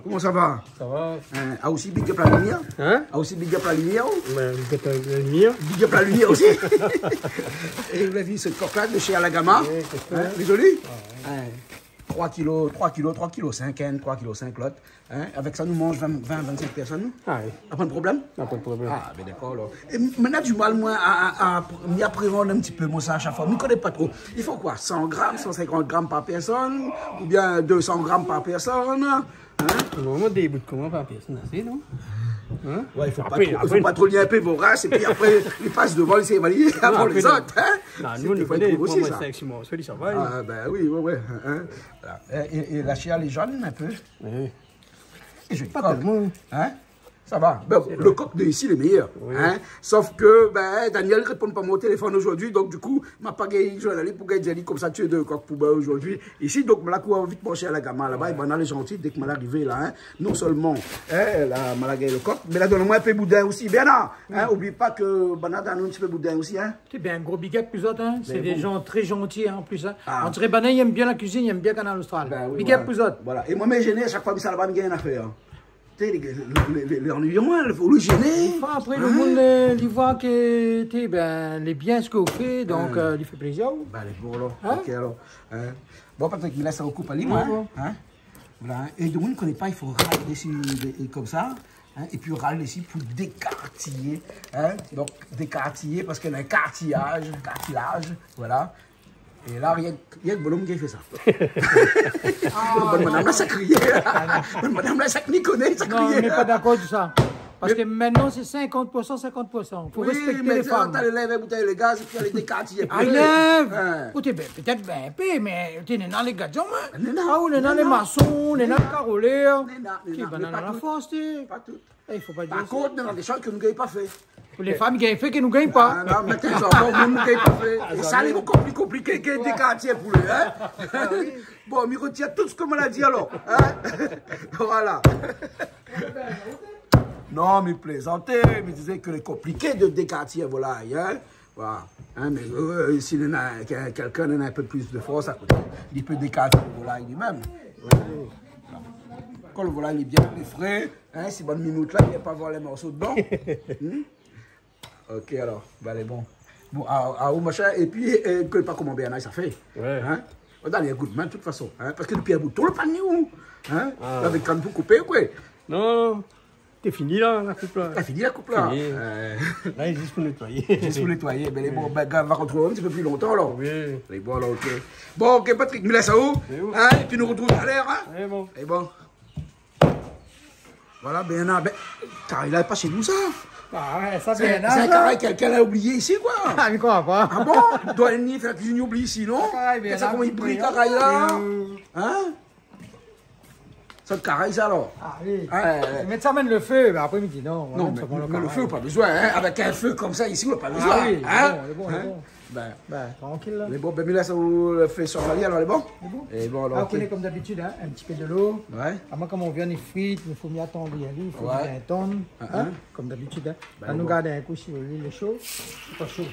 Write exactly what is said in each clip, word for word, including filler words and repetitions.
Koman sa va ? Sa va. Hein, ah, osi big up la limièr ? Hein ? Ah, osi big up la limièr, ou ? Bin, big up la limièr. Big up la limièr osi. É ou la vi se kok la de shé Alagama ? Oui, sé sa. Hein, lé zoli ? Ah, oui. Hein, troi kilo, troi kilo, troi kilo sink, hein, troi kilo sink lot. Hein, avèk sa, nou manz vin, vin, vin-sink pèrsone, nou. Ah, oui. Na poin de problèm ? Na poin de problèm. Ah, bin dakor, alor. É m-, mwin na di mal, mwin, a, a, a, mi apréhand in ti pé, mwin, sa, a shak foi. Mi koné pa tro. I fo koi ? San gram, san sinkant gram par pèrsone, oubien dé san gram par pèrsone ? Hein ? Normalman, dé bout koman par pèrsone, asé, non ? Hein ? Ouais, i fo pa tro, i fo pa tro li in pé voras, épi apré, li pas dovan, li sé évaliyé avan lézot, hein ? Non, nou, nou koné, sé sa. Ah, bin oui, ouais, ouais, hein. Voilà. É, é, é la shèr, lé zone in pé. Oui. É zoli kok. Pa tèlman. Hein ? Sa va. Bin, lo kok de isi lé méyèr. Oui. Hein ? Sof ke, bin, Daniel i réponn pa mon téléfone zordi, donk, di kou, ma pa gingn zoinn ali pou gingn di ali komsa, ti lé dé kok pou mwin zordi. Isi, donk, mwin la kour vit manzé Alagama laba, é banna lé zanti, dèk mwin la arivé la, hein. Non sèlman, hein, la, mwin la gingn lo kok, mé la donn amwin in pé boudin osi. Bernard, hein, oubli pa ke banna la donn anou in ti pé boudin osi, hein. Té bien, gro big up pou zot, hein. Sé dé zan tré zanti, hein, an plis, hein. Ah. On diré banna i èm bien la kuizine, i èm bien Kanal Austral. Bin oui, voilà. Big up pou zot. Voilà. É mwin, mi zèn a shak foi mi sava laba, mi gingn in afèr, hein. Té, lé, lé, lé, lé, lé annuiyan, hein, fo lé zéné. Fo apré, lo moun, euh, li voi ke, té, bin, lé bien sak ou fé, donk, euh, li fé plézir. Bin, lé bon, alor. Hein ? Ok, alor. Hein ? Bon, Patrick, mi lès aou koup ali, mwin, hein ? Bon. Voilà, hein. É domoun i koné pa, i fo ral dési, dé, é komsa, hein, épi ral dési pou dékartiyé, hein. Donk, dékartiyé, parske néna kartiyaz, kartiyaz, voilà. É la, rienk, rienk bonhomme ki fé sa. Ah, bann madam la, sa i kriyé. Bann madam la, sak i koné, sa i kriyé. Non, nou lé pa dakor di sa. Parske mintnan, sé sinkant pou san, sinkant pou san. Fo réspèkté lé fanm. Oui, mé sa, ou lé lèv in boutèy de gaz, épi alé dékartiyé. Ah, lèv. Hein. Ou té, bin, pétèt, bin, in pé, mé té néna lé gadjon, hein. Néna. Ah, ou néna lé mason, néna lé karolèr. Néna, néna, mé pa tout. Té, bin, néna la fors, té. Pa tout. É, i fo pa dir sa. Par kont, néna dé shoz ke nou gingn pa fé. Pou lé fanm i gingn fé, ke nou gingn pa. Ah, non, mé té, sa, bon, nou gingn pa fé. Ah, zamé. É sa, lé bokou pli konpliké ke dékartiyé pou li, hein. Ah, oui. Bon, mi rotir tout sak mwin la di, alor, hein. Voilà. Non, mi plézanté, mi dizé ke lé konpliké de dékartiyé volay, hein. Voilà. Hein, mé, euh, si néna, ke-, kèlkin néna in pé plis de fors a koté, li pé dékartiyé volay li mèm. Voilà. Kan lo volay lé bien, lé fré, hein, si bann minout la, li va pa avoir lé morso dedan. Hmm ? Ok, alor, bin, lé bon. Bon, a, a, ou, machin, épi, euh, mi koné pa koman Bernard sa i fé. Ouais. Hein ? On a les goûts de main, de toute façon, hein, parske dopi in bout de tan, lo pa ni ou, hein ? Ah. Avèk kann pou koupé, koi. Non, non. Té fini la, la koup la. Té fini la koup la. Fini. Euh. La, zis pou nétoiyé. Zis pou nétoiyé. Bin, lé bon, bin, va rotrouv aou in ti pé pli lontan, alor. Oui. Lé bon, alor, ok. Bon, ok, Patrick, mi lès aou. Sé ou. Hein, épi nou rotrouv talèr, hein. Lé bon. Lé bon. Voilà, Bernard, bin, karay la, lé pa shé nou, sa. Ah ouais, sa, sé Bernard, sa. Sé in karay kèlkin la oublié isi, koi. Ah, mi kroi pa. Ah bon ? Doi ni fé la kuizine, oublié isi, non ? Karay, Bernard, koman i bri, karay la. Euh. Hein ? Sa, karay sa, alor. Ah oui. Ouais, ouais. Mé sa, mèt lo fé, mé apré, mi di non, non, mé lo fé, pa bezoin, hein. Avèk in fé komsa isi, pa bezoin, hein. Ah oui, lé bon, lé bon, lé bon. Bin, trankil la. Lé bon, bin, mi lès aou fé son mali, alor, lé bon ? Lé bon. Lé bon, alor, ah, ok. Ou koné, kom dabitid, hein, in ti pé de lo. Ouais. Amwin, kom mon viann i frit, i fo mi atann ali, i fo bien atann, hein, kom dabitid, hein. Bin, nou gard in kou si luil lé sho. Lé pa sho.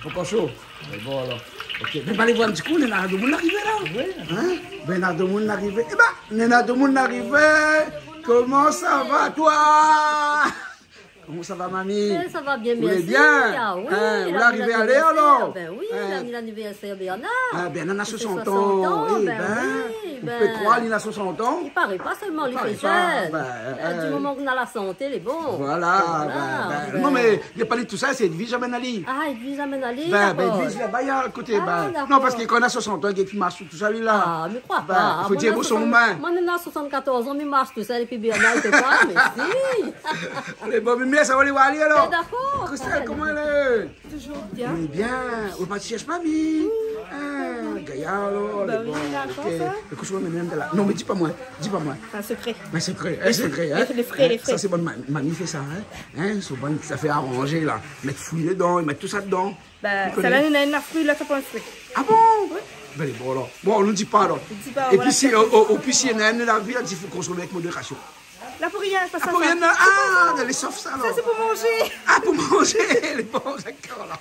Pankor sho. Mé bon, alor. Ok. Mé bin, alé voir in ti kou, néna domoun la arivé la. Oui. Hein ? Bin, néna domoun la arivé. Eh bin, néna domoun la arivé. Koman sa va, toi ? Koman sa va, mami ? Eh, sa va bien, mèrsi. Ou lé bien ? Ah oui, hein, ou la arivé a lèr, alor ? Bin oui, la mi lanivèrsèr Bernard. Ah, Bernard na soisant an. Soisant an, bin oui, bin. Ou pé kroir, li na soisant an. I paré pa, sèlman li fé zèn. Bin, di moman k'ou na la santé, lé bon. Voilà, bin, bin. Non, mé li la pa di tousa, sé Edwige i amenn ali. Ah, Edwige i amenn ali, dakor. Bin, Edwige, laba, li lé a koté, bin. Ah, dakor. Non, parske kan ou na soisant an, ou gingn pi marsh tousèl, li la. Ah, mi kroi pa. Bin, fo dir, bon, son min. Mwin, na soisant-katorz an, mi marsh tousèl, épi Bernard, li pé pa, mé si. Alé, bon, mé sa va, alé voir ali, alor. Bin, dakor. Christelle, koman i lé ? Toujours bien. Lé bien. Ou la pa shèrsh mami ? Ah, gayar, alor. Bin oui, lé bon, dakor, ok. Ékout, mi amenn ali la. Non, mé di pa mwin, di pa mwin. Sé in sekré. Mé sekré, hein, sekré, hein. Lé fré, lé fré. Sa, sé bann ma-, mami i fé sa, hein. Hein, sé bann zafèr aranzé, la. Mèt fri dedan, i mèt tousa dedan. Bin, ou koné ? Sa la, néna in fri, la, sa pa in fri. Ah bon ? Oui. Bin, lé bon, alor. Bon, nou di pa, alor. Di pa, voilà. Épi si, o, o, épi si néna in la vi, la di fo konsom avèk modérasion. La pou rien, sé pa sa. Ah, pou rien, non. Ah, lé sof sa, alor. Sa sé pou manzé. Ah, pou manzé, lé bon, dakor, alor.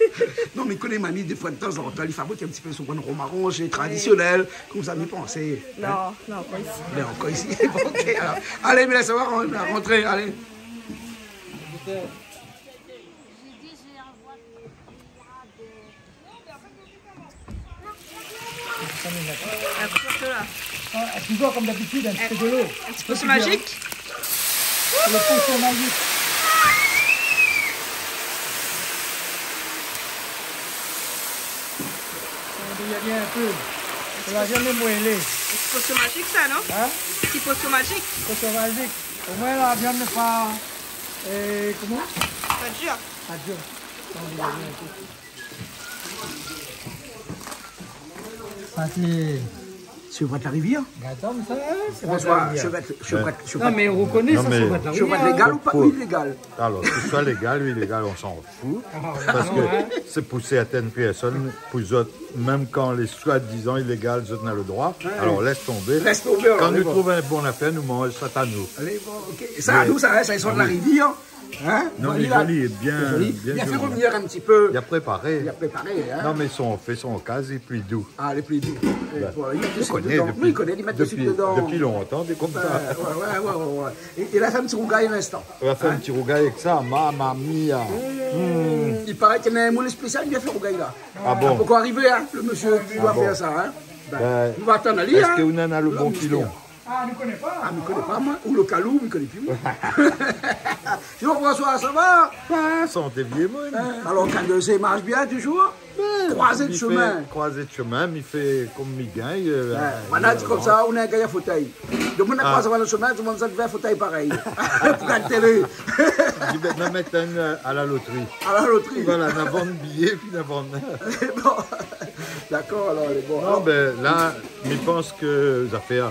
Non, mé koné, mami, défoi, tazantan, li fabrik in ti pé son bann romaranzé tradisionèl, konmsa, mi pansé. Non, non, pa isi. Mé ankor isi. Bon, ok, alor. Alé, mi lès aou, rantré, alé. La koulèr de la. Ah, toujours comme d'habitude, un petit peu de l'eau. Un petit peu magique. Le potion magique. On va y aller un peu. La viande est moellée. Une petite potion magique, ça, non ? Hein ? Une petite potion magique. Potion magique. Au moins, la viande n'est pas, euh, comment ? Pas dure. Pas dure. On va y aller un peu. Sa sé Shevret la Rivièr. Bonsoir, Shevret, Shevret, Shevret. Non, mé ou koné sa, Shevret la Rivièr. Shevret légal ou pa ilégal ? Alor, ke se soi légal ou ilégal, on s'en fout. Parske sé pou sèrtin pèrsone, pou zot, mèm kan lé soi-dizan ilégal, zot na le droi. Alor, lès tonbé. Lès tonbé, alor. Kan nou trouv in bon afèr, nou manz, sa ta nou. Alé, bon, ok. Sa, nou, sa, sa, i sort la Rivièr. Hein ? Non, lé zoli, lé bien, bien fé rovnir in ti pé. Bien préparé. Bien préparé, hein. Non, mé son, fé son kaz, lé pli dou. Ah, lé pli dou. Ou koné, dopi lontan, sé konmsa. Ouais, ouais, ouais, ouais. É, é la, fé in ti rougay a linstan. Ou la fé in ti rougay avèk sa, mamma mia. I paré ke néna in moul spésial, li vien fé rougay la. Ah bon ? Pankor arivé, hein, le mésyé ki doi fé sa, hein. Bin, nou va atann ali, hein. Èske ou néna le bon filon ? Ah, mi koné pa. Ah, mi koné pa, moin. Ou le kalou, mi koné pi, moin. Jean-François, sa va ? Ah, santé, vié moin. Hein, alor, kan i marsh bien, toujours ? Bin, kroizé de shomin. Kroizé de shomin, mi fé konm mi gingn, euh, voilà, di konmsa, ou néna in gayar fotèy. Donk, moin, na kroizé dan le shomin, tout le moun sa fé fotèy parèy. Pou la télé. Di, bin, ma mèt in, euh, a la lotri. A la lotri. Voilà, na vann biyé, pi na vann. Bon. Dakor, alor, lé bon. Non, bin, la, mi pans ke zafèr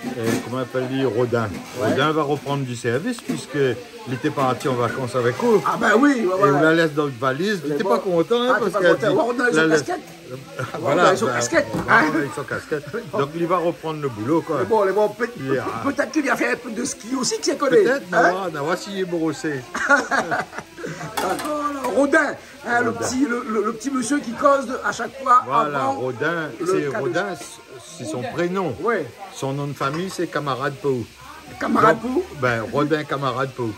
euh, koman i apèl ali, Rodin. Ouais. Rodin va reprann du sèrvis, puiske li té parti an vakans avèk ou. Ah bin oui, ouais, ouais. É ou la lès dan out valiz, li té pa kontan, hein, parske li la lès... Rodin avèk son kaskèt. Voilà, avèk son kaskèt. Donk, li va reprann le boulo, koi. Mé bon, mé bon, pétèt ke li la fé in pé de ski osi, kisa i koné. Pétèt, nou va, nou va si li lé brosé. Dakor, alor, Rodin, hein, le ti, le, le, le ti mésyé ki koz a shak foi avan le kalou. Voilà, Rodin, sé Rodin, sé son prénom. Ouais. Son nom de famille, sé Kamarad Pou. Kamarad Pou ? Donk, bin, Rodin Kamarad Pou.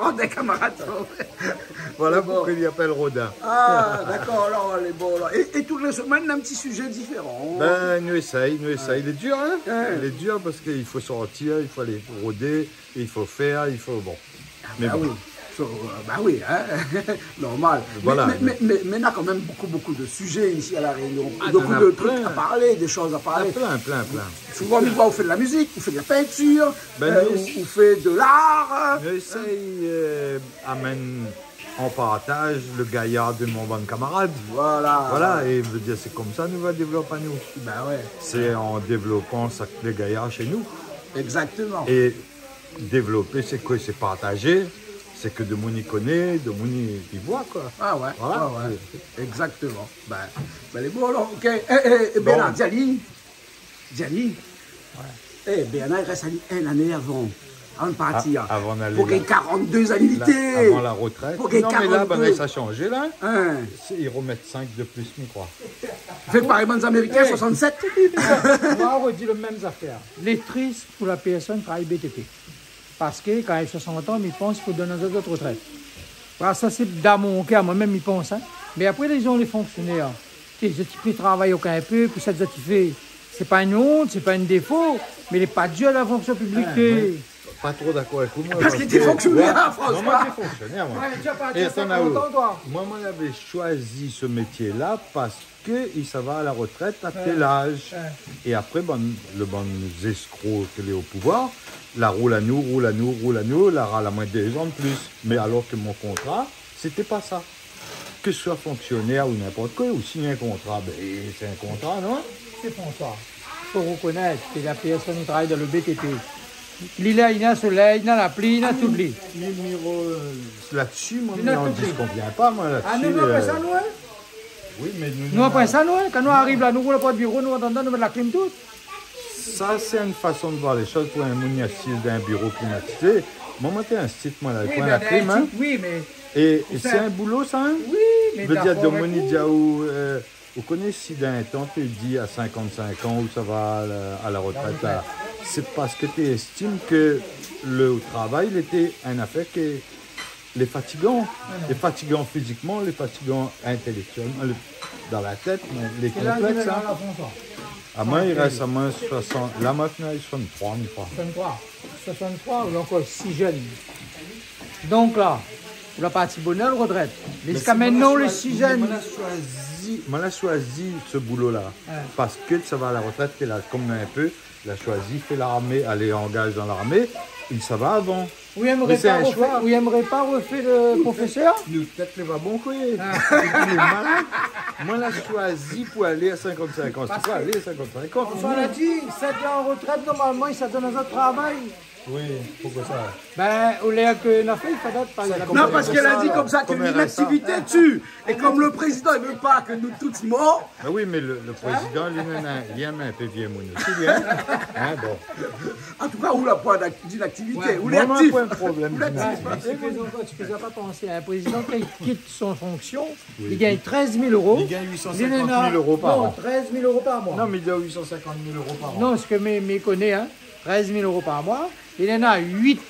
Rodin Kamarad Pou. Voilà poukoi li apèl Rodin. Ah, dakor, alor, lé bon, la. É, é tout lé semèn, in ti sujé diféran. Bin, nou éséy, nou éséy. Lé dir, hein ? Lé dir parske i fo sortir, i fo alé rodé, i fo fèr, i fo, bon. Ah, mé bon. Bin oui. So, euh, bin oui, hein. Normal. Voilà. Mé, mé, mé, mé, mé néna kan mèm bonpé, bonpé de sujé isi a La Rényon. Ah, bonpé de truk a parlé, de shoz a parlé. Néna plin, plin, plin. Souvan, mi voi ou fé de la mizik, ou fé de la pintir, euh, ou, ou fé de lar, hein. Bin, nou éséy, euh, amenn an partaz le gayar de mon bann kamarad. Voilà. Voilà, é vé dir, sé konmsa nou va dévlop anou. Bin ouais. Sé an dévlopan sak lé gayar shé nou. Exactement. É dévlopé, sé koi ? Sé partazé, sé ke demoun i koné, demoun i, i voi, koi. Ah ouais, ouais, ouais. Voilà. Exactement. Bin, bin, lé bon, alor, ok. Eh, eh, eh, Bernard, Diani. Diani. Ouais. Eh, Bernard, i rès ali in ané avan, avan de partir. Ah, avan d'alé la. Pou gingn karant-dé zané, avan la retrèt. Pou gingn karant-dé. Non, mé la, bin, sa la shanjé, la. Hein ? Sé, i remèt sink de plis, mi kroi. Fé parèy bann Amérikin, soixante-sept. Moin, mi redi le mèm zafèr. Lé tris pou la pèrsone ki travay B T P. Parske kan i ariv soixante an, mi pans i fo donn azot retrèt. Voilà, sa sé dan mon kèr, moin mèm, mi pans, hein. Mé apré, lé zan, lé fonksionèr, té, zot i pé travay okin pé pou sak zot i fé. Sé pa in ont, sé pa in défo, mé lé pa dir la fonksion piblik. Ah, moin pa tro dakor avèk ou, moin, parske... Parske té fonksionèr, François. Non, moin té fonksionèr, moin. Ouais, mé ti la parti a sinkant an, toi. Moin, moin lavé shoizi se métié-la parske ke i sava a la retrèt a tèl az. Ouais. É apré, bann, le bann zéskro ke lé o pouvoir, la roul anou, roul anou, roul anou, la ral amoin dé zan de plis. Mé alor ke mon kontra, sété pa sa. Ke se soi fonksionèr ou ninport koi, ou sign in kontra, bin, sé in kontra, non ? Sé François, fo rekonèt ke la pèrsone i travay dan le B T P. Li la, li na solèy, li na la pli, li na tout li. Mé, mé, euh, la-dsi, moin, mi an diskonvien pa, moin, la-dsi. Ah, nou, nou, apré sa, nou, hein ? Oui, mé nou, nou, apré sa, nou, hein, kan nou ariv la, nou roul la port biro, nou antann, nou mèt la klim tout. Sa, sé in fason de voir lé shoz pou in moun i asiz dan in biro klimatizé. Moin, moin té in stit, moin, la, oui, pran mé la klim, in. Oui, mé é, é sé in boulo, sa, in. Oui, mé dakor avèk ou. Vé dir, domoun i di aou, euh, ou koné, si dan in tan té di a sinkant-sink an ou sava a la, a la retrèt, la, sé parske té estimes ke le travay, lété in afèr ke lé fatigan. Ah non. Lé fatigan fizikman, lé fatigan intélektièlman, lé, dan la tèt, mé lé konplèks, in. Kèl az ou néna la, François ? Amoin, i rès amoin soisant, la, moin, fine ariv soisant-troi, mi kroi. Soisant-troi. Soisant-troi, ou lé ankor si jenn. Donk la, ou la parti bonèr la retrèt. Mé ziska mintnan, ou lé si jenn. Mé moin la shoizi, moin la shoizi se boulo-la. Parske sava a la retrèt, té la, konm in pé, la shoizi fé larmé, alé angaz dan larmé, i sava avan. Ou èmré pa refé, ou èmré pa refé le profésèr ? Mé sé in shoi. Nou tèt lé pa bon, koué. Ah. Lé malad. Moin la shoizi pou alé a sinkant-sink an. Sé pa alé a sinkant-sink an. Parske on la di, sat lé an retrèt, normalman, sa i donn azot travay. Oui, poukoué sa ? Bin, olèr ke na fé, i fé dot pa. Non, parske la di konmsa ke l'inactivité tue. É konm le prézidan i vé pa ke nou tout i mor, Mé oui, mé le, le prézidan, li, li, li èm in pé vié moun osi, li, in. In, bon. An tou ka, ou la poin d'ak-, d'inaktivité, ou lé aktif. Moin, moin, poin problèm d'inaktivité. Ou lé aktif. Mé si prézidan, ou pé pa pansé, in prézidan ki kit son fonksion, li gingn trèz mil éro. Li gingn uit san sinkant mil éro par an. Non, trèz mil éro par moi. Non, mé li gingn uit san sinkant mil éro par an. Non, sak mi, mi koné, in. Trèz mil éro par moi, li néna uit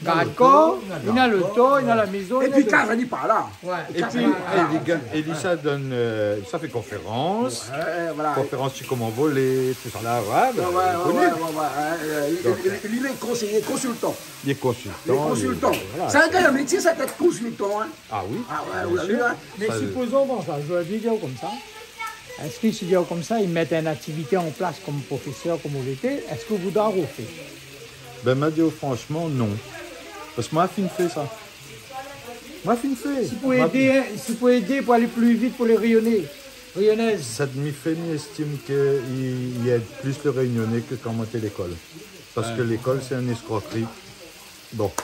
gard-kor, li néna loto, li néna la mézon, li néna tout. Épi kaz ali pa la. Ouais. Épi, é li gingn, é li sa donn, euh, sa fé konférans. Ouais, voilà. Konférans su koman volé, tout sa la, ouais, bin, ouais, ouais, ouais, ouais, ouais, euh, li, li, li lé konséyé, konsiltan. Li lé konsiltan, voilà. Sé in gran métié, sa, d'èt konsiltan, in. Ah oui, bien sir. Mé sipozon konmsa, zordi, dir konmsa, èske si dir konmsa, i mèt in aktivité an plas konm profésèr, konm ou lété, èske ou voudra refé ? Bin, ma di aou franshman, non. Parske moin la fine fé sa. Moin la fine fé. Si pou édé, in, si pou édé pou alé pli vit pou lé Rényoné, Rényonèz. Sak mi fé, mi estimë ke i, i èd plis le Rényoné ke kan moin té lékol. Parske lékol, sé in èskrokri. Bon.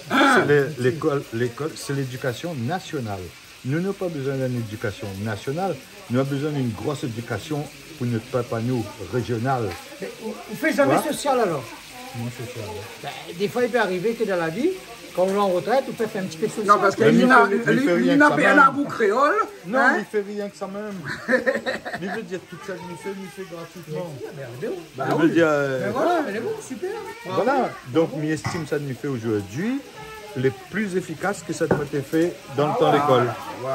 Sé lé-, lékol, lékol, sé lédikasion nasional. Nou, nou la pa bézoin d'in édikasion nasional. Nou la bézoin d'in gro édikasion pou nout pèp anou, réjional. Mé ou, ou fé zamé sosial, alor ? Koman sosial ? Bin, défoi, i pé arivé ke dan la vi, kan ou lé an retrèt, ou pé fé in ti pé sosial. Non, parske li na, li, li na pé in labou kréol, in ? Non, mé li fé rienk sa mèm. Li vé dir, tout sak li fé, li fé gratuitman. Bin oui. Li vé dir, euh, mé voilà, mé lé bon, super. Voilà. Donk, mi estimë sak li fé zordi lé pli éfikas ke sak moin té fé dan le tan lékol.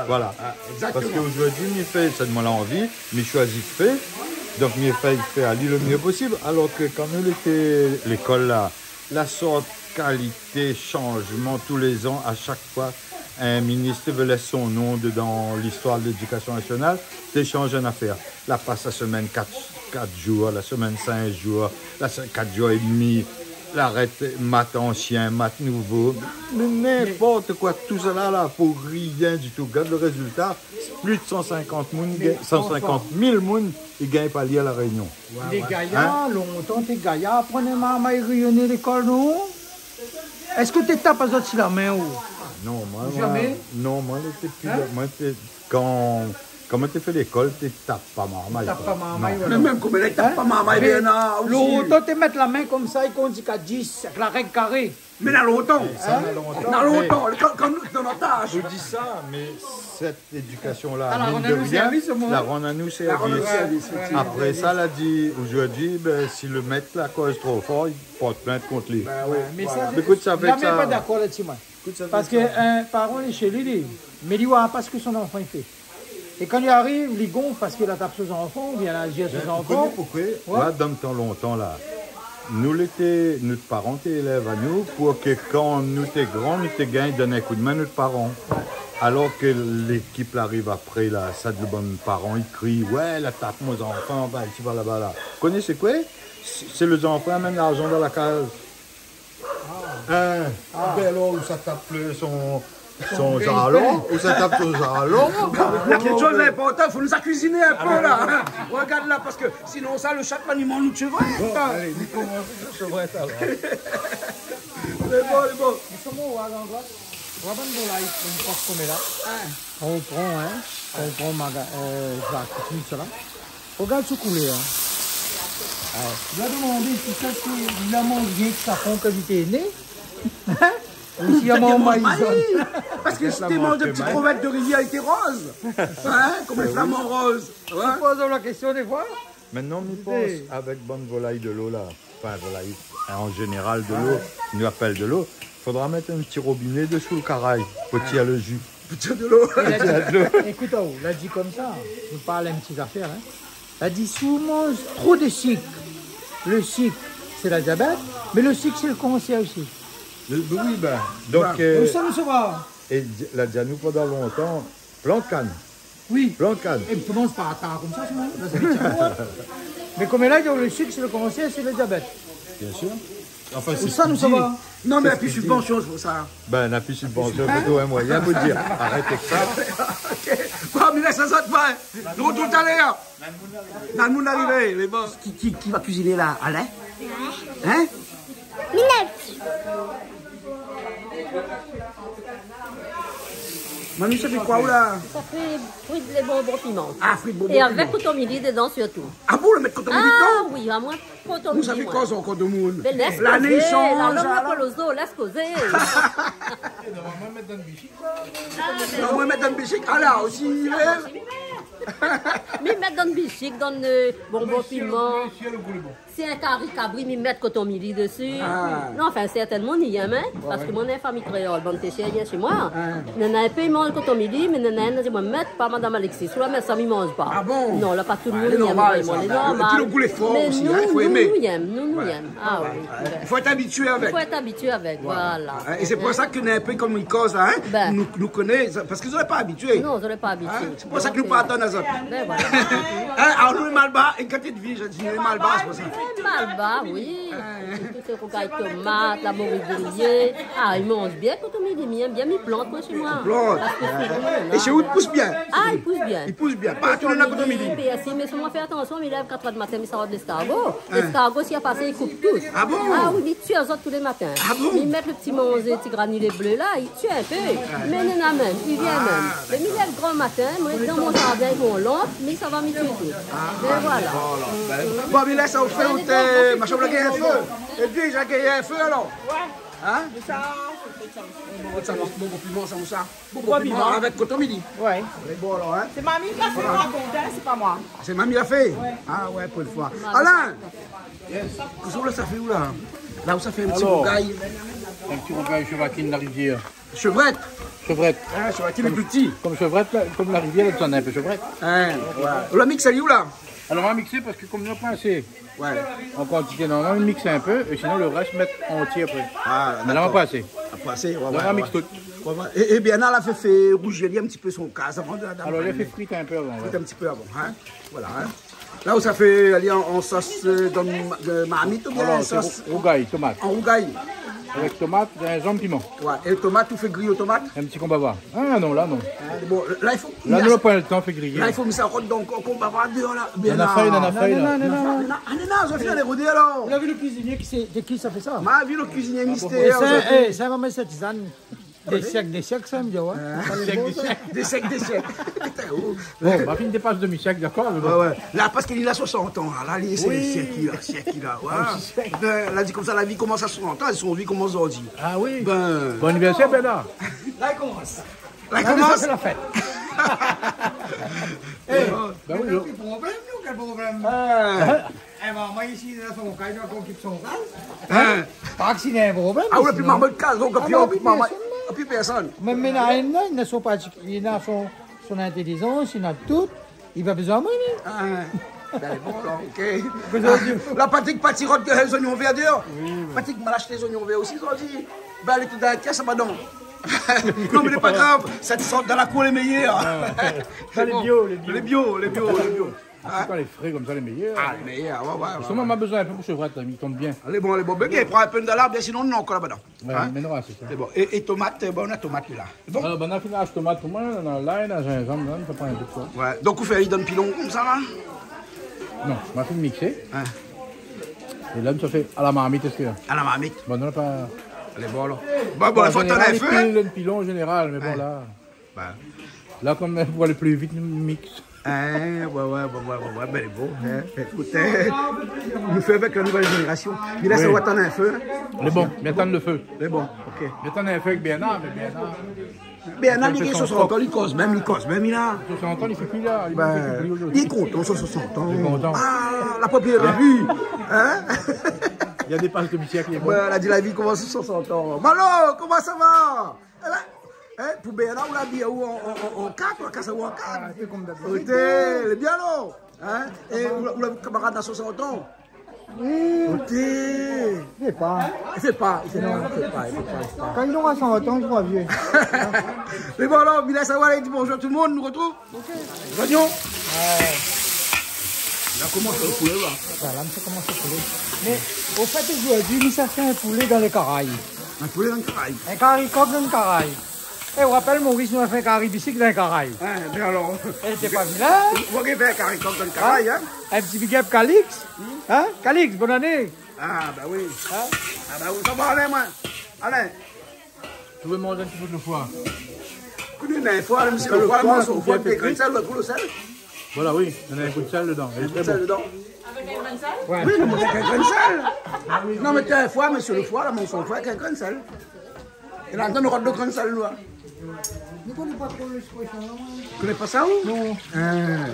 Voilà. Ah, exactement. Parske zordi, mi fé sak moin la anvi, mi shoizi fé. Donk, mi fé, fé ali le mié posib. Alor ke kan nou lété lékol la, la sort kalité, shanjman tou lé zan, a shak foi, in minis té vé lès son non dedan listoir de lédikasion nasional, té shanj in afèr. La pas la semèn kat, kat zour, la semèn sink zour, la se-, kat zour é dmi, la rèt mat ansien, mat nouvo. Mé ninport koi, tout sa la, la, pou rien ditou. Gard le rézilta, plis de san sinkant moun, mé san sinkant mil moun i gingn pa lir La Rényon. Lé gayar, lontan té gayar, aprann marmay rényoné lékol, non ? Èske té tap azot si la min, ou ? Non, moin, moin, non, moin, lété pi, moin, té, kan, kan moin té fé lékol, té tap pa marmay, koi. Tap pa marmay, non. Mé mèm koméla, té tap pa marmay, mé Bernard osi. Lontan té mèt la min konmsa, é kan ou di ka dis, èk la règ karé. Mé na lontan. Sa, na lontan. Na lontan, mé kan, kan nou, dan nout az. Ou di sa, mé sèt édikasion la, la rann anou sèrvis, omoin. La rann anou sèrvis, éfèktivman. Apré sa, la di, zordi, bin, si le mèt la koz tro for, i port plint kont li. Bin oui, mé sa, voilà. Mé ékout, sa fé sa. La, mi lé pa dakor la-dsi, moin. Ékout, sa fé sa. Parske in paran lé shé li, li, mé li oi pa sak son zanfan i fé. É kan li ariv, li gonf parske la tap son zanfan, oubien la zir son zanfan. Bin, ou koné poukoué ? Ouais. Oua, dan le tan lontan la, nou lété, nout paran té élèv anou, pou ke kan nou té gran, nou té gingn donn in koudmin nout paran. Alor ke lékip la ariv apré la, sa, le bann paran i kri, « Ouais, la tap mon zanfan, par isi, par laba la. » Koné sé koué ? Sé, sé le zanfan i amenn larzan dan la kaz. In, bin alor, ou sa tap son, son jalon, ou sa tap son jalon. Néna kékshoz d'inportan, fo nou sa kuiziné in pé la. Regard la, parske sinon sa, le shat va nou manz nout shevrèt. Bon, alé, nou komans le shevrèt alor. Lé bon, lé bon. Mé koman ou va, landroi ? Ou va bann bon la, i pran in pos koméla. Kan ou pran, in, kan ou pran maga-, euh, sa, tout sa la. Regard se koulèr, in. Ouais. Li la domandé si sa, sé, li la manz rienk sa, kan li té né. Hein ? Isi, i manz mayi zone. Parske si té manz dé ti krevèt de rivièr, li té roz. Hein ? Kom lé flaman roz. Hein ? Ou poz la késtion défoi. Mintnan, mi pans, avèk bann volay de lo la, anfin, volay, an zénéral de lo, nou apèl de lo, fodra mèt in ti robiné desou le karay pou tir le ji. Pou tir de lo. Ékout, oh, la di komsa, nou parl in ti zafèr, hein. La di, si ou manz tro de sik, le sik, sé la diabèt, mé le sik, sé le kansèr osi. Le, ben oui, ben, donk, euh, ousa nou sava ? É di-, la di anou pandan lontan, plant kann. Oui. Plant kann. É mi komans par atar komsa, sinon, la, sa va èt tir. Mé kom la di, le sik, sé le kansèr, sé le diabèt. Bien sûr. Anfin, sé ousa nou sava ? Non, mé la pi sibvansion, sé pou sa. Ben, la pi sibvansion, plito in moiyin pou dir, arèt èk sa. Ok. Bon, mi lès azot, ouais. Nou retourn talèr. Nana moun arivé, lé bon. Ki, ki, ki va kuiziné la, Alain ? Hein ? Minette. Mami, sa fé koi ou la ? Sa fé frit de bonbon piman. Ah, frit bonbon piman. É avèk kotomili dedan sirtou. Ah bon, ou la mèt kotomili dedan ? Ah oui, amoin, kotomili, moin. Ou sa fé koi sa ankor, demoun ? Mé lès kozé, la, la, la, la, la, lès kozé. Non, moin mèt dan le bishik. Non, moin mèt dan le bishik. Ah la, osi, mi mèt dan le bishik, dan, euh, bonbon piman. Si in kari kabri, mi mèt kotomili desi. Ah. Non, anfin, sèrtin moun i èm, hein, parske moin néna in fami kréol, bann té shèr i vien shé moin. Ah. Néna in pé i manz kotomili, mé néna in, i di, moin mèt pa, madam Alexis, si ou la mèt sa, mi manz pa. Ah bon ? Non, la pa tout le moun i èm, lé normal, lé normal. Épi le gou lé for osi, hein, i fo émé. Mé nou, nou, nou i èm, nou, nou i èm. Ah oui. Ouais. I fo èt abitié avèk. I fo èt abitié avèk, voilà. Hein, é sé pou sa ke néna in pé kom i koz la, hein, nou, nou koné, parske zot lé pa abitié. Non, zot lé pa abitié. Hein, sé pou sa ke nou pa atann azot. Ben voilà. Hein, alor nou lé malbar, é kan Vien, zot i di, lé malbar, sé pou sa. Lé malbar, oui. Ah. Tout sé rougay tomat, la mori griyé. Ah, i manz bien kotomili, mi èm bien, mi plant, moin, shé moin. Plant. Parske sé bon, é shé ou, i pous bien ? Ah, i pous bien. I pous bien. Partou néna kotomili. Pèrsi, mé si moin fé atansion, mi lèv katrèr di matin, mi sava léskargo. Hein. Léskargo, si la pasé, i koup tout. Ah bon ? Ah oui, mi tié azot tou lé matin. Ah bon ? Mi mèt le ti manzé, ti granilé blé la, i tié in pé. Ah. Mé néna mèm, i vien mèm. Ah, dakor. Mé mi lèv gran matin, moin, dan mon zardin, avèk mon lanp, mi sava, mi tié tout. Ah, voilà. Mé voilà. Ben, bon, mé la, sa ou fé, ou té, machin, ou la gingn in fé. Épi, la gingn in fé, alor. Ouais. Hein ? Sa, sé bon, sa, bon, bon piman, sa, ou sa. Bonbon piman avèk kotomili. Ouais. Lé bon, alor, hein ? Sé mami ki la fé, par kont, hein, sé pa moin. Ah, sé mami la fé ? Ouais. Ah ouais, pou in foi. Alain ! Kosa ou la sa fé ou la ? La ou sa fé in ti rougay. Alor, in ti rougay shevakine la rivièr. Shevrèt. Shevrèt. Ah, shevrèt, lé pli pti. Kom shevrèt la, kom la rivièr la, ou néna in pé shevrèt. Hein, ouais. Ou la miksé ali ou la ? Alor, ma miksé parske kom nou la pa asé an kantité, normalman, mi miks in pé, é sinon, le rès, mèt antié apré. Ah, mé la, dakor. Pa asé. Pa asé, ouais, ouais. Donk, ma miks tout. Ouais, ouais. É, é bien, la fé, fé rouzir in ti pé son kaz avan de, de... Alor, la fé frit in pé avan, ouais. Frit in ti pé avan, hein. Voilà, hein. La ou sa fé, alé an, an sos, euh, dan, de marmit oubien an sos... Alor, sé rou-, rougay, tomat. An rougay. Avèk tomat, zinzanm, piman. Ouais, é tomat, ou fé griy tomat ? In ti konbava. Ah non, la non. Ah, bon, la, i fo... La, nou la pa le tan fé griyé. La, i fo mèt sa rod dan konbava déor la. Nana fèy, nana fèy, la. Non, non, non, non. Ah, non, non, zot i fé lé rodé, alor. Ou la vi le kuizinié ki sé, de ki sa fé sa ? Ma vi le kuizinié mistèr. Ah bon ? É sa, é sa, momon, sé tizane. Dé sièk, dé sièk, sa, mi di, ouais. Hein ? Dé sièk, dé sièk. Dé sièk, dé sièk. Bon, ma fine dépas demi sièk, dakor, mé bon. Ouais, ouais. La, parske li na soisant an, la, li, sé sièk li la, sièk li la, ouais. Ah, sé sièk. Ben, la di konmsa, la vi i komans a soisant an, son vi i komans zordi. Ah oui. Ben. Bon anivèrsèr, Bernard. La, i komans. La, i komans. Sa, sé la fèt. Eh, ben oui, mé non. Kèl problèm, nou, kèl problèm ? Ah. Eh ben, moin, isi, dan son kaz, nou la okip son kaz. Hein ? Pa ke si néna in problèm, mé sinon... Ah, ou la pi marmay kaz, donk, ah, pi, non, pi pèrsone. Pi pèrsone. Mé, mé na, na, na son parti-, li na son, son intélizans, li na tout. Li pa bezoin amoin, li. Ah, ben, bon, alor, ok. Bezoin de... Ah, la, Patrick, parti rod, euh, zonion vèr déor. Oui, oui. Patrick, ma ashté zonion vèr osi, zordi. Ben, lé tout dan la kès, sa va, non. Non, mé lé pa grav. Sa i sort dan la kour, lé méyèr. Ah, ouais. Sa, lé bon. Lé bio, lé bio. Lé bio, lé bio, lé bio. Ah, sé kan lé fré konmsa, lé méyèr. Ah, lé méyèr, ouais, ouais, ouais. Zistoman, ma bezoin in pé pou shevrèt, la, i tonm bien. Alé, bon, alé, bon. Mé pran in pé de la, bien, sinon, non, ankor laba dan. Ouais, hein ? Mé non, sé sa. Sé bon. É, é tomat, euh, bon, na tomat, la. Bon. Alor, ben, na fine ash tomat pou moin, na lay, na zinzanm, la, sa pran in pé de tan. Ouais. Donk, ou fé ali dan pilon, konmsa, la ? Non, ma fine miksé. Hein. É la, nou sa fé a la marmit, èske la... A la marmit. Bon, non, pa... Alé, bon, alor. Bon, bon, an zénéral, fo tann in fé, hein ? Pilon, an zénéral, mé bon, la. Bah. La, konm, pou alé pli vit, nou miks. Hein, ouais, ouais, ouais, ouais, ouais, ouais, ben, bon, hein, ékout, hein, nou fé avèk la nouvèl zénérasion. Mé la, sa va tann in fé, hein. Lé bon, mi atann lo fé. Lé bon, OK. Mi atann in fé avèk Bernard, mé Bernard, Bernard, li gingn soisant an, li koz mèm, li koz mèm, li la. Soisant an, li fé ki la ? Li fé ki zordi ? Li kontan son soisant an. Li kontan. Ah, la pa bien révi, hein ? Li la dépas lo misié ki lé bon. Ouais, la di la vi i komans a soisant an. Malo, koman sa va ? Ébin, hein, pou Bernard, ou la abiy aou an, an, an, an kat, ou la kas aou an kat. Ah, sé konm dabitid. Oté, lé bien, non ? Hein ? É ou la, ou la kamarad la soisant an. Oui. Oté. Li fé pa. Li fé pa, li fé pa, li fé pa, li fé pa. Kan li nora soisant an, li sra vié. Mé bon, alor, Bilal, sa va, alé, di bonjour tout le monde, nou rotrouv. OK. Zoignon. Ouais. La komans lo poulé, la. Voilà, mi sa komans lo poulé. Mé, o fèt, zordi, nou sa fé in poulé dan lé karay. In poulé dan lé karay. In kari kok dan lé karay. É, ou rapèl, Moris, nou la fé in kari bisik dan lé karay. Hein, bin alor. É, sé pa vilin. Ou, ou, ou fé in kari kok dan lé karay, hein ? In ti big up Calix. Hmm ? Hein ? Calix, bonn ané. Ah, bin oui. Hein ? Ah, bin oui, sa va alé, moin. Alé. Ou vé manz in ti bout lo foi ? Koné in foi, mèm si lo foi, lo foi, lo foi, lo foi, lo foi, lo foi, lo sèl. Voilà, oui, néna in kou d'sèl dedan. Lé tré bon. In kou d'sèl dedan. Avèk in grin d'sèl ? Ouais. Oui, mé avèk in grin d'sèl. Non, mé té in foi, mé si lo foi, la, mon son foi, avèk in grin d'sèl. É la, nou nora dé grin d'sèl, nou, hein. Ou koné pa tro lo squash, non ? Ou koné pa sa, ou ? Non. Ah,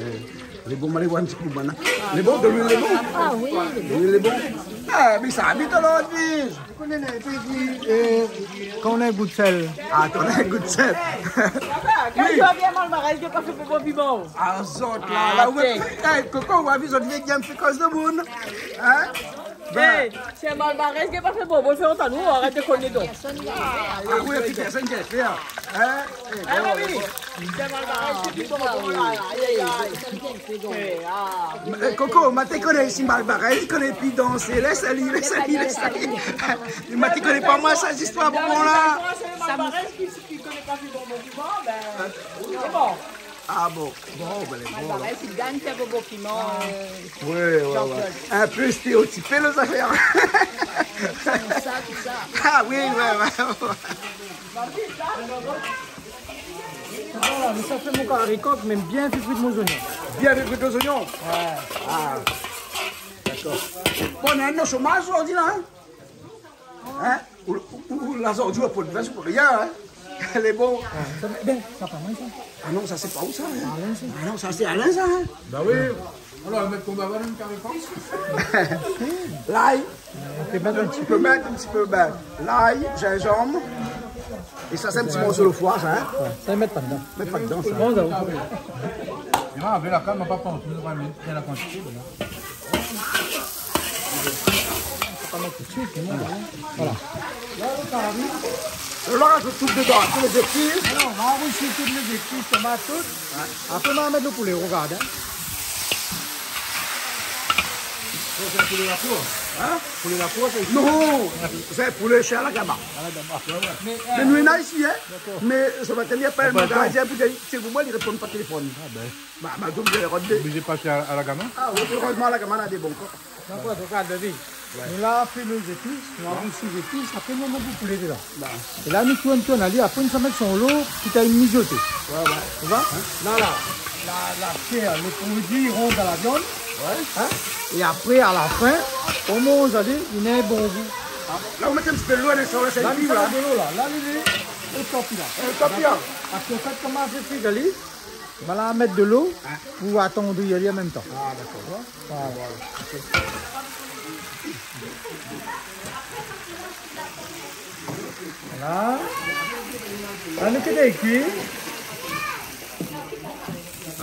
lé bon, alé voir in ti kou, banna. Lé bon, de luil, lé bon. Ah oui, lé bon. De luil, lé bon. Ah, mé sa abit alor, Edwige. Ou koné, la, épi, euh, kan ou na in gou d'sèl. Ah, kan ou na in gou d'sèl. Kan ou vien Malbarèz, ou pa fé bonbon piman. Ah, zot, la, la, ou, eh, Koko, ou la vi, zot i vien fé koz demoun. Hein ? Bin. Eh, sé Malbarèz ki la pa fé bonbon, fé ontan nou, arèt dékoné donk. Ah oui, épi pèrsone ki la fé, hein. Hein ? Eh, bon, mami ? Sé Malbarèz ki fé bonbon, la, la. Ay, ay, ay. Eh, ah. Eh, Koko, ma té koné isi Malbarèz, i koné pi dansé. Lès ali, lès ali, lès ali. Ma té koné pa moin sa, zistoir bonbon la. Sé Malbarèz ki, ki koné pa fé bonbon, bon, bin, sé bon. Ah bon. Bon, bin, lé bon, alor. Malbarèz, i gingn fé bonbon piman, euh, Jean-Claude. Ouais, ouais, ouais. In pé stéréotipé, lé zafèr. Sa, tout sa. Ah oui, ouais, ouais, ouais. Voilà, mé sa fé mon kari kok, mé bien frit mon zoignon. Bien frit mon zoignon ? Ouais. Ah. Dakor. Bon, nou néna in shomaz zordi la, hein ? Hein ? Ou, ou, ou, la zordi, ou la pa d'vin, sé pou rien, hein ? Lé bon. Ah, sa, bin, sa pa moin, sa. Ah non, sa, sé pa ou, sa, hein ? Alain, sa. Ah non, sa, sé Alain, sa, hein ? Bin oui. Alor, ou mèt konbien dan in kari kok ? Lay. Ou pé mèt in ti pé. Ou pé mèt in ti pé, bin, lay, zinzanm. É sa, sé in ti morso lo foi, sa, hein ? Ouais, sa, i mèt pa dedan. Mèt pa dedan, sa. Bon, sa, ou pé. Non, avèk la kann, nou va pa pran, nou va mèt la kantité, voilà. Sa pa mèt tout suit, mé bon, voilà. La, lo kari. La, nou razout tout dedan, tout lé zépis. Alor, nou va razout tout lé zépis, tomat, tout. Ouais. Apré, nou va mèt lo poulé, rogard, hein. Sa, sé in poulé la kour. Hein ? Poulé la kour, sa ? Non, sé in poulé shé Alagama. Alagama. Ouais, ouais. Mé, euh, nou néna isi, hein. Dakor. Mé sa va tenir pa, mon garadien pou dir, sé pou moin, li réponn pa téléfone. Ah bin. Ba, ba, donk, euh, Rodney. Oblizé pasé a, Alagama. Ah oui, érèzman, Alagama néna dé bon kok. Dakor, donk, ah, David, ouais, nou la fé lé zépis, nou la rousi lé zépis, apré nou mèt lo poulé dedan. Ba. É la, nou tourn, tourn ali, apré nou sa mèt son lo, ki té mizoté. Ouais, ouais. Ou voi ? Hein ? La, la, la, la shèr, lo produi i rant dan la viann. Ouais. Hein ? É apré, a la fin, koman ou sa di, li néna in bon gou. Ah, la, ou mèt in ti pé dolo, la, sa, la, sa i kui, la. La, nou sa mèt dolo, la. La, li lé o top, la. O top, la. Parske, an fèt, koman sé fé, Gali ? Voilà, mèt dolo pou atandri ali an mèm tan. Ah, dakor. Voilà. Voilà. La, nou ké kui.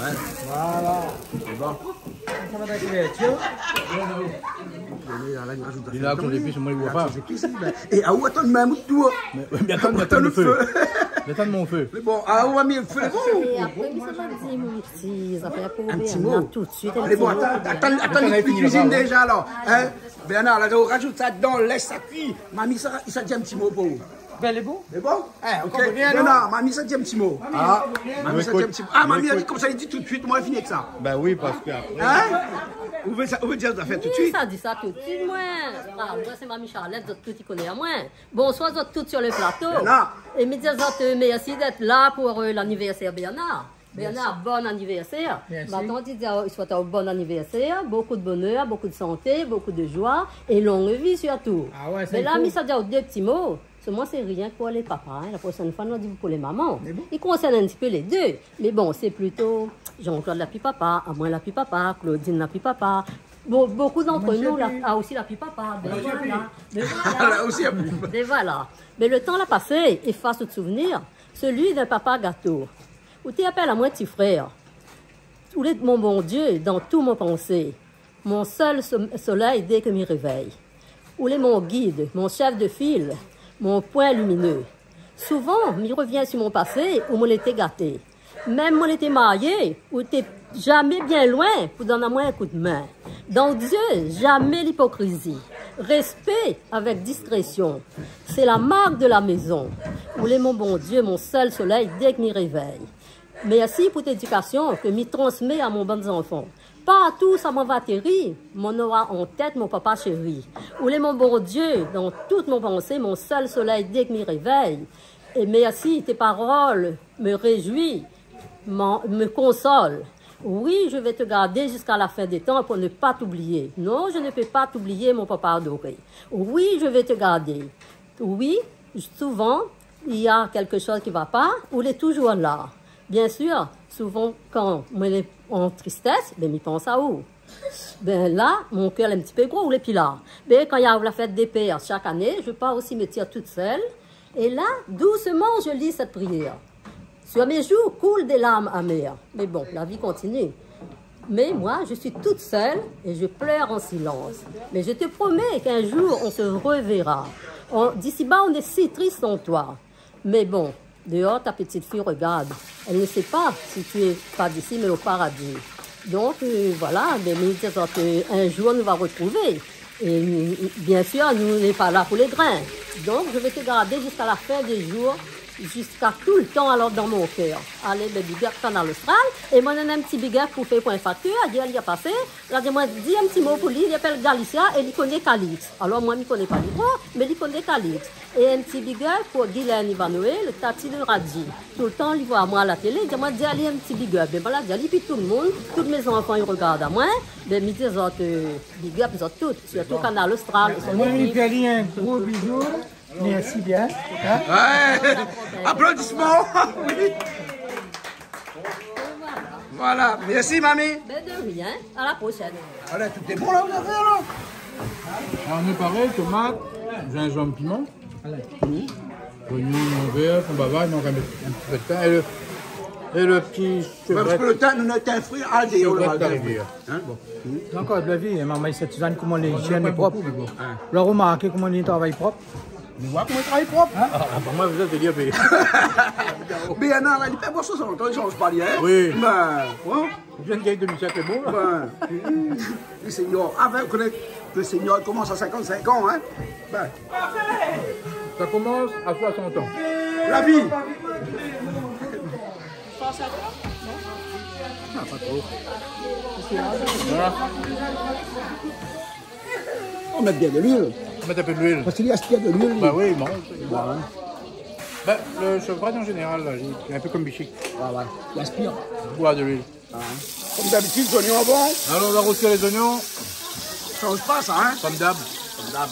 Ouais. Voilà. Sé bon. Sa va dan la kivèrtir. Li la razout zépis, moin, li voi pa. Razout zépis, bin. É, ah, ou atann mèm, ou. Mé, mé atann, atann lo fé. Atann lo fé. Mé atann mon fé. Mé bon, ah, ou la mi lo fé, bon. É apré, mi sa pa di, mon ti zafèr pou Bernard, tout de suite. In ti mo. Alé, bon, atann, atann, atann, li kuizine déza, alor. Hein ? Bernard, la, ou razout sa dedan, lès sa kui. Mami, sa, sa di in ti mo pou ou. Bin, lé bon. Lé bon ? Eh, OK. Konbien, non ? Bernard, mami sa di in ti mo. Ah, mami sa di in ti mo. Ah, mami la di konmsa, li di tout de suite, moin, fini èk sa. Bin oui, parske apré. Hein ? Ou vé sa, ou vé dir zafèr tout de suite ? Oui, sa di sa tout de suite, moin. Ah, moin, sé Mami Charlette, zot tout i koné amoin. Bonsoir, zot tout sur le plateau. Bernard. É mi di azot, euh, mèrsi d'èt la pou, euh, l'anniversaire Bernard. Bernard, bon anivèrsèr. Mersi. Matant i di aou, i souèt aou bon anivèrsèr, bokou de bonèr, bokou de santé, bokou de joi é long vi sirtou. Ah ouais, sa i fo. Mé la, mi sa di aou dé ti mo. Solman sé rienk pou lé papa, in. La proshèn foi, nou di pou lé maman. Mé bon. I konsèrn in ti pé lé dé. Mé bon, sé plito Jean-Claude la pi papa, amoin la pi papa, Claudine la pi papa. Bon, bokou d'antre nou la, a osi la pi papa. Bin voilà. Bin voilà. La osi la pi papa. Bin voilà. Mé le tan la pasé, éfas out souvnir, sélui d'in papa gato. Ou té apèl amoin ti frèr. Ou lé mon Bondié dan tout mon pansé. Mon sèl so-, solèy dé ke mi révèy. Ou lé mon gid, mon shèf de fil, mon poin luminé. Souvan, mi revien si mon pasé, ou moin lété gaté. Mèm moin lété marié, ou té jamé bien loin pou donn amoin in koudmin. Dan out zié, jamé lipokrizi. Rèspé avèk diskrésion. Sé la mark de la mézon. Ou lé mon Bondié, mon sèl solèy dé ke mi révèy. Mersi pou out édikasion ke mi transmé a mon bann zanfan. Partou sa moin va atéri, moin nora an tèt mon papa shéri. Ou lé mon Bondié, dan tout mon pansé, mon sèl solèy dé ke mi révèy. É mersi, tes paroles me réjouissent, m'en-, me consolent. Oui, je vais te garder jusqu'à la fin des temps pour ne pas t'oublier. Non, je ne peux pas t'oublier, mon papa adoré. Oui, je vais te garder. Oui, souvent, il y a quelque chose qui va pas, ou lé toujour la. Bien sûr, souvent, kan moin lé an tristès, bin, mi pans aou. Bin la, mon kèr lé in ti pé gro, ou lé pi la. Bin, kan i ariv la fèt dé pèr shak ané, je pars au cimetière toute seule. Et là, doucement, je lis cette prière. Sur mes joues coulent des larmes amères. Mais bon, la vie continue. Mais moi, je suis toute seule et je pleure en silence. Mais je te promets qu'un jour, on se reverra. On, d'ici-bas, on est si triste sans toi. Mais bon, dehors, ta petite fille regarde. Elle ne sait pas si tu es pas d'ici, mais au paradis. Donc, euh, voilà, bin, mi di azot, euh, un jour, nou va retrouver. Et, euh, bien sûr, nou lé pa la pou lé grin. Donc, je vais te garder jusqu'à la fin des jours, jusqu'à tout le temps, alors, dans mon cœur. Alé, bin, big up Kanal Austral. É moin néna in ti big up pou fé pou in faktir. Yèr li la pasé, la di amoin, di in ti mo pou li, li apèl Galicia é li koné Calix. Alor, moin, mi koné pa li tro, mé li koné Calix. É in ti big up pou Guylaine Ivanoé, le Tati de Radji. Toultan, li voi amoin a la télé, li di amoin, di ali in ti big up. Bin, voilà, di ali, pi tout le moun, tout mé zanfan, i regard amoin. Bin, mi di azot, euh, big up, zot tout, sirtou Kanal Austral. Moin, mi fé ali in gro bizou. Mersi bien. In ? Ouais. Aplodisman. Oui. Voilà. Mersi, mami. Bin, de rien. À la prochaine. Voilà, tout est bon, là, vous avez, là. Alors, nou parèy, tomat, zinzanm, piman. Voilà. Zoignon, oignon vert, konbava, i mank in ti pé de tin. É le, é le ti shevrèt. Parske le tin, nou néna in fri, ah, shevrèt la rivièr. In, bon. Ankor, la vi, in, marmay Sint-Sizane, koman lé ijièn, lé prop. Ou la remarké koman li travay prop ? Mé moin, koman li travay prop ? In ? Ah, ah, bah, moin, vous êtes bien payé. Mé non, la, li fé bon, sa, sa, i sanz pa, li, in ? Oui. Bin, in ? Li vien gingn dé mizèr, lé bon, la. Bin, le Seigneur, ah, bin, vous connaissez, le Seigneur, il commence à cinquante-cinq ans, hein ? Bin. Ça commence à soixante ans. La vie. Ah, pas trop. Voilà. On met bien de l'huile. On met un peu de l'huile. Parce qu'il y a ce qu'il y a de l'huile. Bah oui, bon. Voilà. Ben, le chevreuil en général, là, il est un peu comme bichique. Ouais, ouais. Il aspire. Il boit de l'huile. Ah. Comme d'habitude, les oignons avant. Alors, on va rôtir les oignons. Ça change pas, ça, hein ? Comme d'hab. Comme d'hab.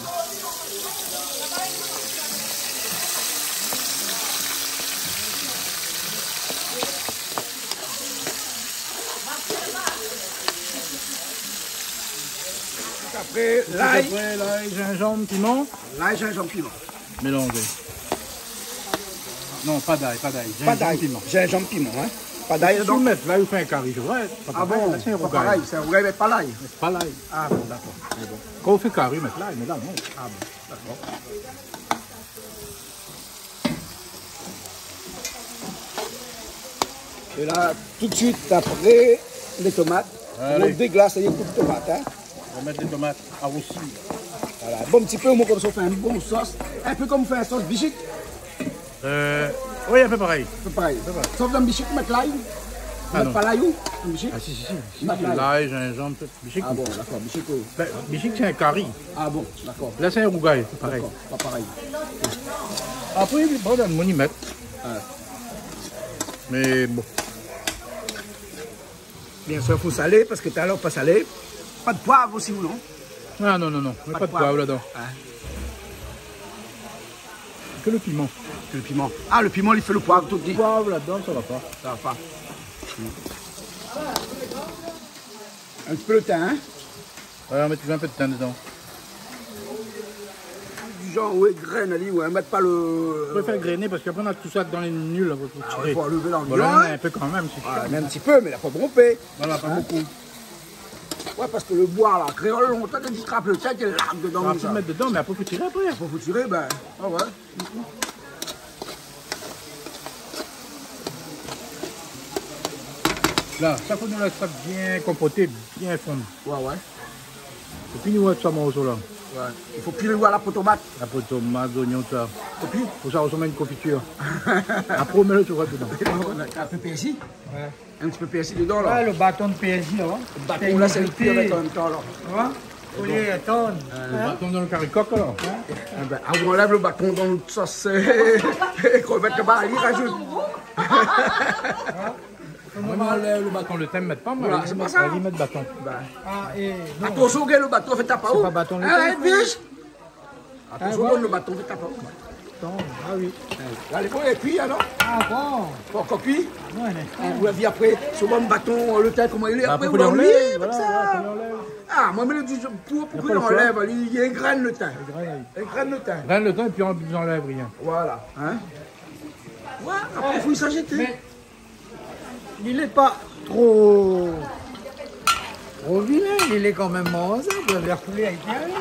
Après, l'ail. Après, l'ail, gingembre, piment. L'ail, gingembre, piment. Mélanger. Non, pas d'ail, pas d'ail. Pas d'ail. Gingembre, piment. Gingembre, piment, hein. Pas d'ail, donc. Si ou mèt l'ail, ou fé in kari, sé vré. Ah bon, pas pareil, c'est un rougail, mais pas l'ail. Pas l'ail. Ah bon, d'accord. Mais bon. Kan ou fé kari, ou mèt l'ail, mé la, non. Ah bon, d'accord. É la, tout de suite, après, les tomates. Allez. On déglace, il y a beaucoup de tomates, hein. On va mettre des tomates à roussir. Voilà, bon, un petit peu, moi, comme ça, on fait une bonne sauce. Un peu comme on fait une sauce bichique. Euh, oui, à peu pareil. À peu pareil. À peu pareil. Sauf dans le bichique, mettre l'ail. Ah, non. Mettre pas l'ail, ou ? Dans le bichique ? Ah, si, si, si. Mettre l'ail. L'ail, gingembre, tout. Bichique. Ah bon, d'accord, bichique, oui. Ben, bichique, c'est un kari. Ah bon, d'accord. Là, c'est un rougail, c'est pareil. D'accord, pas pareil. Après, il prend dans le monimètre. Ah. Mais bon. Bien sir, fo salé, parske talèr pa salé. Pa de poiv osi, ou non ? Ah non, non, non, pa de poiv ladan. Ke le piman. Ke le piman. Ah, le piman, li fé le poiv, tout di. Poiv ladan, sa va pa. Sa va pa. In ti pé le tin, in ? Ouais, nou mèt touzour in pé de tin dedan. Du genre, ouais, grène, ali, ouais, mèt pa le... Ou pé fé grèné, parske apré, nou na tout sa dedan, lé nul, la, fo tiré. Ah ouais, fo anlèv langlé. Voilà, in pé kan mèm, si tu veux. Ah, mé in ti pé, mé la pa bonpé. Voilà, pa bonpé. Ouais, parske le boi, la, kréol, lontan, té i trap le tin, té i larg dedan, konmsa. Apré, mèt dedan, mé apré, fo tiré apré. Apré, fo tiré, bin, ah ouais. La, sa fo nou lès sa bien konpoté, bien fonn. Ouais, ouais. Épi nou mèt sa morso la. Ouais. I fo pi le voir la po tomat. La po tomat, zoignon, sa. Épi ? Pou sa rosanm in konfitir. Apré, ou mèt le tomat dedan. Voilà, in pé pèrsi. Ouais. In ti pé pèrsi dedan, la. Ah, le baton de pèrsi, la, ouais. Le baton, la, sé le pi avèk an mèm tan, la. Ouais. Fo li atann. Le baton dan le kari kok, la. Hein ? Eh ben, ou anlèv le baton dan le sos, é krevèt laba, li rajout. Moin, mi anlèv le baton, le tin, mi mèt pa, moin. Voilà, sé pou sa. Li mèt baton. Ben. Ah, é non. Atansion, gard le baton, fé tap aou. Sé pa baton, le tin, Edwige. Atansion, ah bon ? Donn le baton, fé tap aou. Atann, ah oui. La, lé bon, lé kui, alor ? Ah bon ? Pankor kui ? Ah non, non. Ou la vi apré, si ou bann baton, le tin, koman i lé, apré, ou anlèv, voilà, konmsa. Ah, moin, mi di, pou, pou k'i anlèv, li, li grène le tin. Li grène le tin. Li grène le tin, épi ou anlèv rien. Voilà, hein. Ouais, apré, fo sa zété. Mé li lé pa tro, tro vilin, li lé kan mèm manzab, la, le poulé a été alé.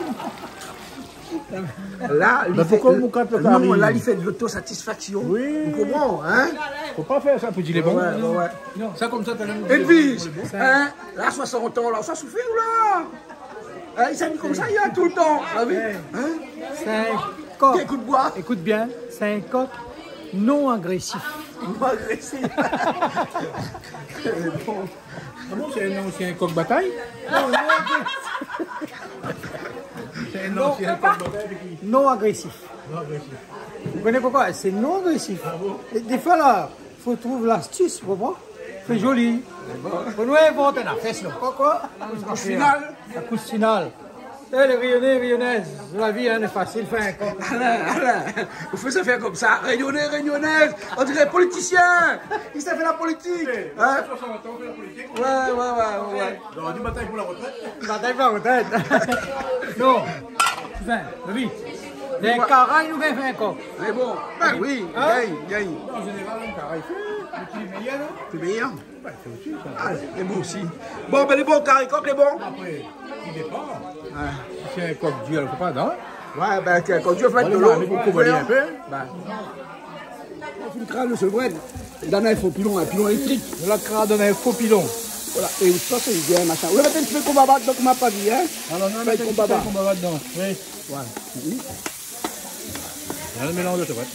La, li fé, non, la, li fé de lotosatisfaksion. Oui. Ou konpran, hein ? Fo pa fé sa pou di lé bon. Ouais, ouais, ouais. Sa konmsa, talèr nou di lé bon. Edwige, hein, la, soisant an, la, sa i soufèr, la. Hein, li sa di konmsa, li lé toultan. Ah oui. Hein ? Sé in kok. Ékout bien, sé in kok non agrésif. Non agrésif. Bon. Ah bon, sé in, sé in kok batay ? Non, non agrésif. Sé in, non, sé in kok batay, mé ki... Non agrésif. Non agrésif. Ou koné poukoi ? Sé non agrésif. Ah bon ? É défoi, la, fo trouv lastis, ou konpran ? Fé zoli. Fo nou invant in afèr, sinon, koi, koi ? La kous final. La kous final. Eh, lé Rényoné, Rényonèz, la vi, hein, lé fasil, fé in kok. Alain, Alain, ou fé sa fé konmsa. Rényoné, Rényonèz, on diré politisien. Li sa fé la politik, hein ? Soisant an, fé la politik. Ouais, ouais, ouais, ouais, ouais. Non, di batay pou la retrèt. Batay pou la retrèt. Non. Ven, vi. Lé karay, nou gingn fé in kok. Mé bon, ben oui, hein ? Gingn, gingn. An zénéral, in karay, sé le pli méyèr, non ? Pli méyèr. Ouais, sé osi sa. Ah, lé bon osi. Bon, ben, lé bon, kari kok, lé bon. Apré, i dépan. Ouais. Si sé in kok dir, alor, fo pa, non ? Ouais, ben, kok dir, fo mèt de lo. Bon, mé pou kouvèr in pé. Ben. Fo kraz le sevrèn. É dan in fo pilon, in pilon éléktrik. La kraz dan in fo pilon. Voilà, é ou sa, sé bien, machin. Ou la mèt in ti pé konbava dedan, koman pa di, hein ? Alor, nou la mèt in ti pé konbava dedan. Oui. Voilà. Mhm. La, le mélanz, sé vré.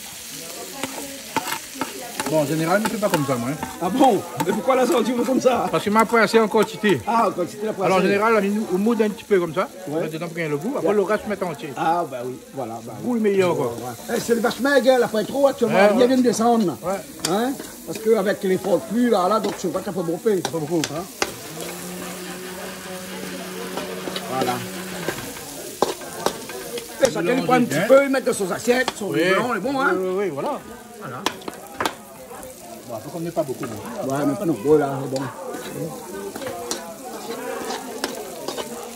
Bon, an zénéral, mi fé pa konmsa, moin, hein. Ah bon ? Mé poukoi la sorti konmsa ? Parske ma pa asé an kantité. Ah, an kantité, la pa asé. Alor, an zénéral, la, mi, ou moud in ti pé konmsa, ouais, mèt dedan pou gingn le gou. Apré, le rès, mèt antié. Ah, ben oui, voilà, ben oui. Gou lé méyèr, koi. Ouais, ouais. Eh, sé le vash mèg, la, pa tro, aktièlman. Ouais, ouais. Li vien desann, la. Ouais. Hein ? Parske avèk lé for pli, la, la, donk, sé vré k'i fo bonpé. Pa bonpé. Hein ? Voilà. É shakinn i pran in ti pé, i mèt dan son zasièt, son vin blan, lé bon, hein ? Oui, oui, oui, voilà. Voilà. Bon, apré, konm nou lé pa bonpé, non. Ouais, mé pa nonpli, la, lé bon.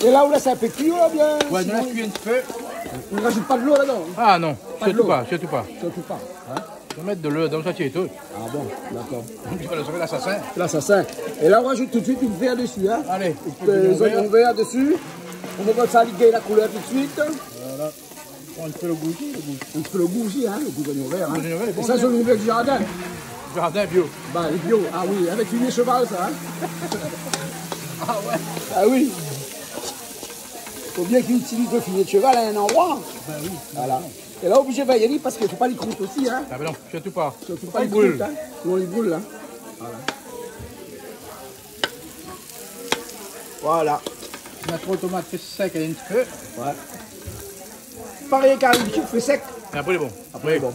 É la, ou lès in pé kui, oubien... Ouais, nou lès kui in ti pé. Ou rajout pa de lo ladan ? Ah non, sirtou pa, sirtou pa. Sirtou pa, hein ? Fo mèt de lo, donk sa i tir tout. Ah bon, dakor. Ou va le sové, lasasin. Lasasin. É la, ou rajout tout suit in vèr desi, hein ? Alé, in pé zoignon vèr desi. Ou va konmsa, li gingn la koulèr tout suit. Voilà. Bon, in pé le gou osi, le gou. In pé le gou osi, hein, le gou zoignon vèr, hein. Zoignon vèr, lé bon, sa, zoignon vèr du zardin. Zardin bio. Ben, lé bio. Ah oui, avèk limièr sheval, sa, hein. Ah ouais. Ah oui. Fo bien k'i itiliz le fimié de sheval a in landroi. Ben oui. Voilà. É la, oblizé vèy ali parske fo pa li krout osi, hein. Ah ben non, sirtou pa. Sirtou pa li krout, hein. Sinon li bril, hein. Voilà. Voilà. Na tro tomat, fé sèk in ti pé. Ouais. Parèy kari bishik, fé sèk. É apré, lé bon. Apré, lé bon.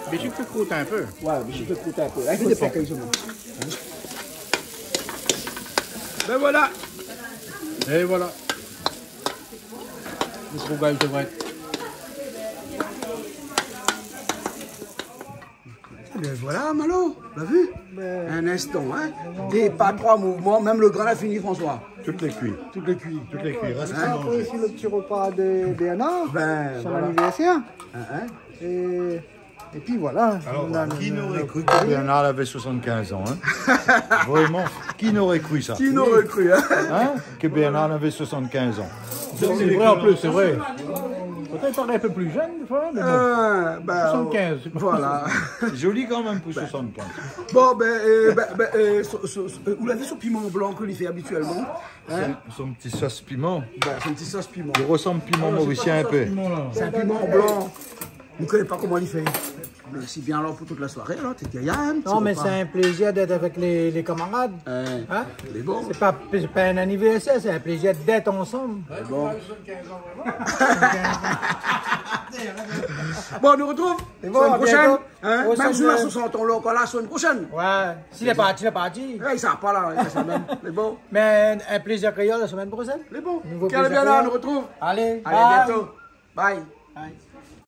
Bishik fé krout in pé. Ouais, bishik fé krout in pé. La, i fé sèk, zistoman. Hein ? Ben voilà. Et voilà. Le gros gars, c'est vrai. Eh ben voilà, Malo, la vu ? Ben, in instan, hein. Dé pa, troi mouvman, mèm le gran la fini, François. Tout lé kui. Tout lé kui. Tout lé kui. Rès pli manzé. Apré, si le ti repa de Bernard, ben, son anivèrsèr. Hein, hein. É, é pi voilà. Alor, ki noré kru ke Bernard lavé soixante-quinze an, hein ? Vréman, ki noré kru sa ? Ki noré kru, hein ? Hein ? Ke Bernard lavé soixante-quinze an. Sé vré, an plis, sé vré. Pétèt i paré in pé pli jenn, défoi, mé bon. Euh, ben, soixante-quinze, sé pa... Voilà. Zoli kan mèm pou soixante-quinze. Bon, ben, euh, ben, ben, euh, so, so, so, euh, ou la vi son piman blan ke li fé abitièlman, hein ? Son, son ti sos piman. Ben, son ti sos piman. I resanm piman morisien in pé. Sé in piman blan. Nou koné pa koman li fé. Mèrsi bien alor pou tout la soiré, alor, té gayar, hein, ti repa. Non, mé sé in plézir d'èt avèk lé, lé kamarad. Hein ? Lé bon. Sé pa, sé pa in anivèrsèr, sé in plézir d'èt ansanm. Lé bon. Bon, nou retrouv semèn proshèn, hein ? Mèm si nou la soixante an, nou lé ankor la semèn proshèn. Ouais. Si lé parti, lé parti. Eh, i sar pa la, i rès la mèm. Lé bon. Mé in plézir kréol la semèn proshèn. Lé bon. Nouvo plézir kréol. Alé, bien, nou retrouv. Alé, à bientôt. Bye. Bye.